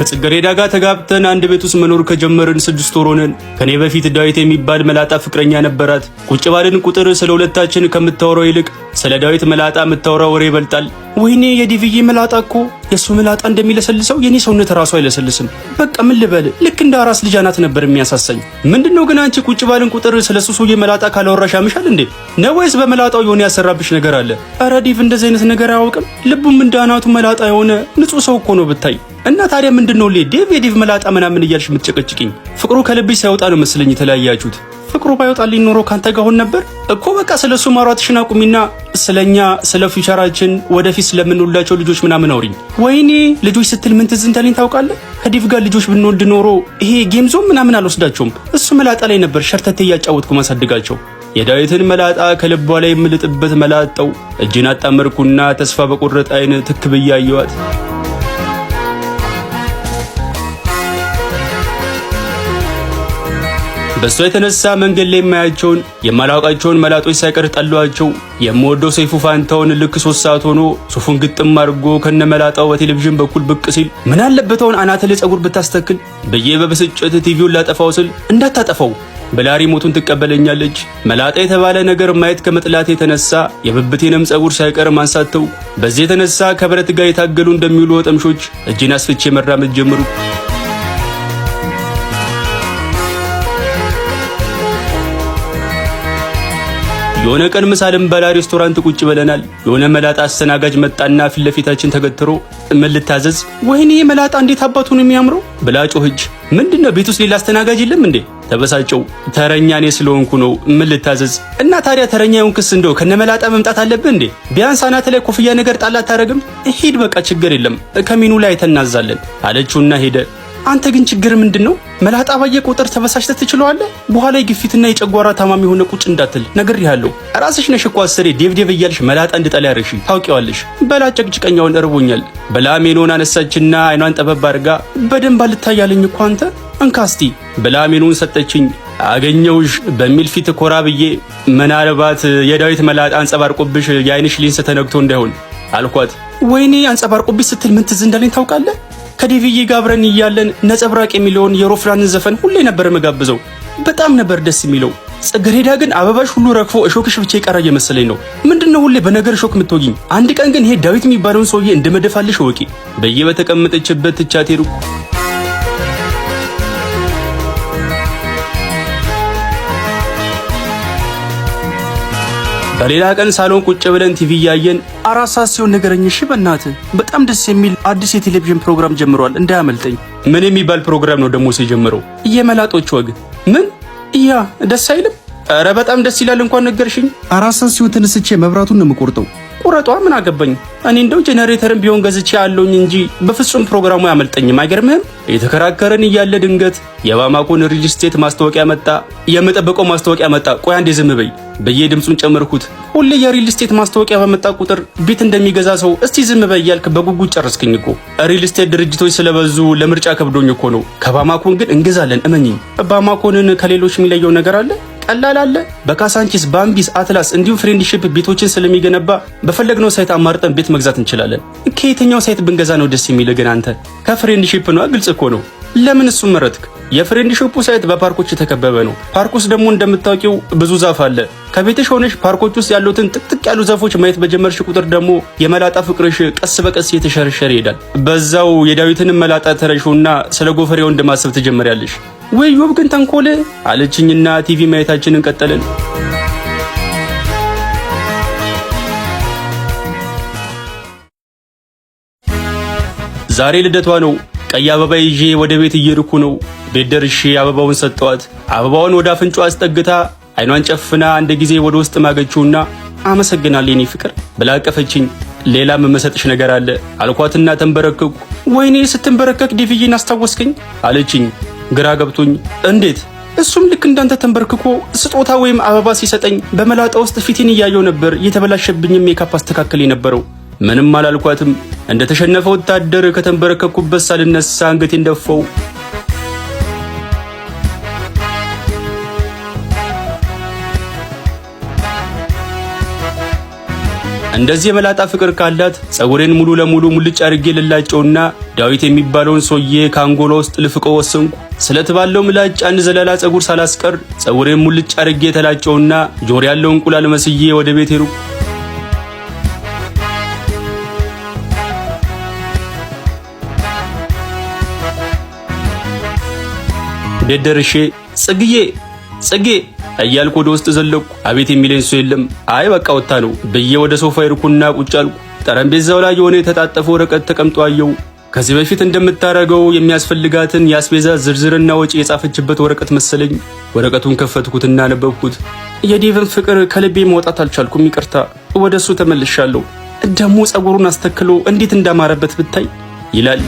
ከጽጌረዳ ጋር ተጋብተን አንድ ቤት ውስጥ መኖር ከጀመርን 6 ወር ሆነን። ከኔ በፊት ዳዊት የሚባል መላጣ ፍቅረኛ ነበራት። ቁጭ ባልን ቁጥር ስለ ሁለታችን ከምታወራው ይልቅ ስለ ዳዊት መላጣ የምታወራው ወሬ ይበልጣል። ወይኔ የዲቪዬ መላጣ እኮ፣ የእሱ መላጣ እንደሚለሰልሰው የኔ ሰውነት ራሱ አይለሰልስም። በቃ ምን ልበል፣ ልክ እንደ አራስ ልጅ አናት ነበር የሚያሳሳኝ። ምንድነው ግን አንቺ ቁጭ ባልን ቁጥር ስለ እሱ ሰውዬ መላጣ ካላወራሽ ያምሻል እንዴ? ነው ወይስ በመላጣው የሆነ ያሰራብሽ ነገር አለ? ኧረ ዲቭ እንደዚህ አይነት ነገር አያውቅም። ልቡም እንደ አናቱ መላጣ የሆነ ንጹህ ሰው እኮ ነው ብታይ። እና ታዲያ ምንድነው ዴቭ የዴቭ መላጣ ምናምን እያልሽ የምትጨቀጭቅኝ? ፍቅሩ ከልብሽ ሳይወጣ ነው መሰለኝ የተለያያችሁት። ፍቅሩ ባይወጣልኝ ኖሮ ካንተ ጋር ሆን ነበር እኮ። በቃ ስለ እሱ ማውራትሽን አቁሚና ስለኛ፣ ስለ future ኣችን፣ ወደፊት ስለምንወልዳቸው ልጆች ምናምን አውሪኝ። ወይኔ ልጆች ስትል ምን ትዝ እንዳለኝ ታውቃለህ? ከዴቭ ጋር ልጆች ብንወልድ ኖሮ ይሄ game zone ምናምን አልወስዳቸውም። እሱ መላጣ ላይ ነበር ሸርተቴ እያጫወትኩ ማሳድጋቸው። የዳዊትን መላጣ ከልቧ ላይ የምልጥበት መላጣው እጅን አጣመርኩና ተስፋ በቆረጠ አይን ትክ ብዬ አየኋት። በእሷ የተነሳ መንገድ ላይ የማያቸውን የማላውቃቸውን መላጦች ሳይቀር ጠሏቸው። የምወደው ሰይፉ ፋንታውን ልክ 3 ሰዓት ሆኖ ሱፉን ግጥም አድርጎ ከነመላጣው በቴሌቪዥን በኩል ብቅ ሲል ምን አለበት አሁን አናትህ ላይ ፀጉር ብታስተክል ብዬ በብስጭት ቲቪውን ላጠፋው ስል እንዳታጠፋው ብላ remote ኡን ትቀበለኛለች። መላጣ የተባለ ነገር ማየት ከመጥላት የተነሳ የብብቴንም ፀጉር ሳይቀር ማንሳት ተውኩ። በዚህ የተነሳ ከብረት ጋር የታገሉ እንደሚውሉ ወጠምሾች እጄን አስፍቼ መራመድ ጀመርኩ። የሆነ ቀን ምሳ ልንበላ ሬስቶራንት ቁጭ ብለናል። የሆነ መላጣ አስተናጋጅ መጣና ፊት ለፊታችን ተገትሮ ምን ልታዘዝ? ወይኔ መላጣ እንዴት አባቱ ነው የሚያምረው ብላ ጮኸች። ምንድነው ቤት ውስጥ ሌላ አስተናጋጅ የለም እንዴ? ተበሳጨው። ተረኛ እኔ ስለሆንኩ ነው። ምን ልታዘዝ? እና ታዲያ ተረኛ የሆንክስ እንደው ከነመላጣ መምጣት አለብህ እንዴ? ቢያንስ አናት ላይ ኮፍያ ነገር ጣል አታረግም? ሂድ በቃ ችግር የለም፣ ከሜኑ ላይ ተናዛለን አለችውና ሄደ። አንተ ግን ችግር ምንድን ነው? መላጣ ባየ ቁጥር ተበሳጭተህ ትችለዋለህ። በኋላ የግፊትና የጨጓራ ታማሚ የሆነ ቁጭ እንዳትል ነግሬሃለሁ። ራስሽ ነሽ እኮ አስሬ ዴቭ ዴቭ እያልሽ መላጣ እንድጠላ ያደረግሽኝ ታውቂዋለሽ። በላ ጨቅጭቀኛውን እርቦኛል ብላ ሜኖን አነሳችና አይኗን ጠበብ አድርጋ በደንብ አልታያለኝ እኮ አንተ፣ እንካስቲ ብላ ሜኖን ሰጠችኝ። አገኘውሽ በሚል ፊት ኮራ ብዬ ምናልባት የዳዊት መላጣ አንጸባርቆብሽ የአይንሽ ሊንስ ተነግቶ እንዳይሆን አልኳት። ወይኔ አንጸባርቆብሽ ስትል ምን ትዝ እንዳለኝ ታውቃለህ? ከዴቪዬ ጋር አብረን እያለን ነጸብራቅ የሚለውን የሮፍላንን ዘፈን ሁሌ ነበር መጋብዘው። በጣም ነበር ደስ የሚለው። ጽጌረዳ ግን አበባሽ ሁሉ ረግፎ እሾክሽ ብቻ የቀረ እየመሰለኝ ነው። ምንድነው ሁሌ በነገር እሾክ የምትወጊኝ? አንድ ቀን ግን ይሄ ዳዊት የሚባለውን ሰውዬ እንደመደፋልሽ እወቂ ብዬ በተቀመጠችበት ትቻት ሄድኩ። በሌላ ቀን ሳሎን ቁጭ ብለን ቲቪ እያየን 4 ሰዓት ሲሆን ንገረኝ እሺ። በእናትህ በጣም ደስ የሚል አዲስ የቴሌቪዥን ፕሮግራም ጀምሯል፣ እንዳያመልጠኝ። ምን የሚባል ፕሮግራም ነው ደግሞ የጀመረው? የመላጦች ወግ። ምን? ያ ደስ አይልም? ኧረ በጣም ደስ ይላል። እንኳን ነገርሽኝ። 4 ሰዓት ሲሆን ተነስቼ መብራቱን ነው የምቆርጠው። ቁረጧ፣ ምን አገባኝ እኔ። እንደው ጄኔሬተርም ቢሆን ገዝቼ ያለውኝ እንጂ በፍጹም ፕሮግራሙ አያመልጠኝም። አይገርምህም? የተከራከረን እያለ ድንገት የባማኮን ሪል ስቴት ማስታወቂያ መጣ። የምጠብቀው ማስታወቂያ መጣ። ቆይ አንዴ ዝም በይ ብዬ ድምፁን ጨመርኩት። ሁሌ የሪል ስቴት ማስታወቂያ በመጣ ቁጥር ቤት እንደሚገዛ ሰው እስቲ ዝም በይ እያልክ በጉጉት ጨረስክኝ እኮ። ሪል ስቴት ድርጅቶች ስለበዙ ለምርጫ ከብዶኝ እኮ ነው። ከባማኮን ግን እንገዛለን፣ እመኚኝ። ባማኮንን ከሌሎች የሚለየው ነገር አለ? ቀላል አለ። በካሳንቺስ፣ ባምቢስ፣ አትላስ እንዲሁም ፍሬንድሺፕ ቤቶችን ስለሚገነባ በፈለግነው site አማርጠን ቤት መግዛት እንችላለን። ከየትኛው site ብንገዛ ነው ደስ የሚል ግን አንተ? ከፍሬንድሺፕ ነው። ግልጽ እኮ ነው። ለምን እሱን መረጥክ? የፍሬንድሺፑ site በፓርኮች የተከበበ ነው። ፓርክ ውስጥ ደግሞ እንደምታውቂው ብዙ ዛፍ አለ። ከቤትሽ ሆነሽ ፓርኮች ውስጥ ያሉትን ጥቅጥቅ ያሉ ዛፎች ማየት በጀመርሽ ቁጥር ደግሞ የመላጣ ፍቅርሽ ቀስ በቀስ እየተሸረሸረ ይሄዳል። በዛው የዳዊትንም መላጣ ተረሺውና ስለ ጎፈሬው እንደማሰብ ትጀምሪያለሽ። ወይ ዮብ ግን ተንኮል አለችኝና ቲቪ ማየታችንን ቀጠልን። ዛሬ ልደቷ ነው። ቀይ አበባ ይዤ ወደ ቤት እየሄድኩ ነው። ቤት ደርሼ አበባውን ሰጠዋት። አበባውን ወደ አፍንጫዋ አስጠግታ አይኗን ጨፍና አንድ ጊዜ ወደ ውስጥ ማገችውና አመሰግናለሁ የኔ ፍቅር ብላ አቀፈችኝ። ሌላ የምሰጥሽ ነገር አለ አልኳትና ተንበረከኩ። ወይኔ ስትንበረከክ ዴቪዬን አስታወስከኝ አለችኝ። ግራ ገብቶኝ እንዴት? እሱም ልክ እንዳንተ ተንበርክኮ ስጦታ ወይም አበባ ሲሰጠኝ በመላጣ ውስጥ ፊቴን እያየው ነበር የተበላሸብኝም ሜካፕ አስተካከል የነበረው። ምንም አላልኳትም። እንደ ተሸነፈ ወታደር ከተንበረከኩበት ሳልነሳ አንገቴን ደፋው። እንደዚህ የመላጣ ፍቅር ካላት ጸጉሬን ሙሉ ለሙሉ ሙልጭ አድርጌ ልላጨውና ዳዊት የሚባለውን ሰውዬ ከአንጎሏ ውስጥ ልፍቀው ወሰንኩ። ስለት ባለው ምላጭ አንድ ዘለላ ጸጉር ሳላስቀር ጸጉሬን ሙልጭ አድርጌ ተላጨውና ጆሮ ያለው እንቁላል መስዬ ወደ ቤት ሄድኩ። ቤት ደርሼ ጽግዬ ጽጌ እያልኩ ወደ ውስጥ ዘለቅኩ። አቤት የሚለኝ ሰው የለም። አይ በቃ ወጣ ነው ብዬ ወደ ሶፋ ሄድኩና ቁጭ አልኩ። ጠረጴዛው ላይ የሆነ የተጣጠፈ ወረቀት ተቀምጦ አየው። ከዚህ በፊት እንደምታደርገው የሚያስፈልጋትን የአስቤዛ ዝርዝርና ወጪ የጻፈችበት ወረቀት መሰለኝ። ወረቀቱን ከፈትኩትና አነበብኩት። የዴቭን ፍቅር ከልቤ መውጣት አልቻልኩም። ይቅርታ፣ ወደ እሱ ተመልሻለሁ። ደሞ ጸጉሩን አስተክሎ እንዴት እንዳማረበት ብታይ ይላል።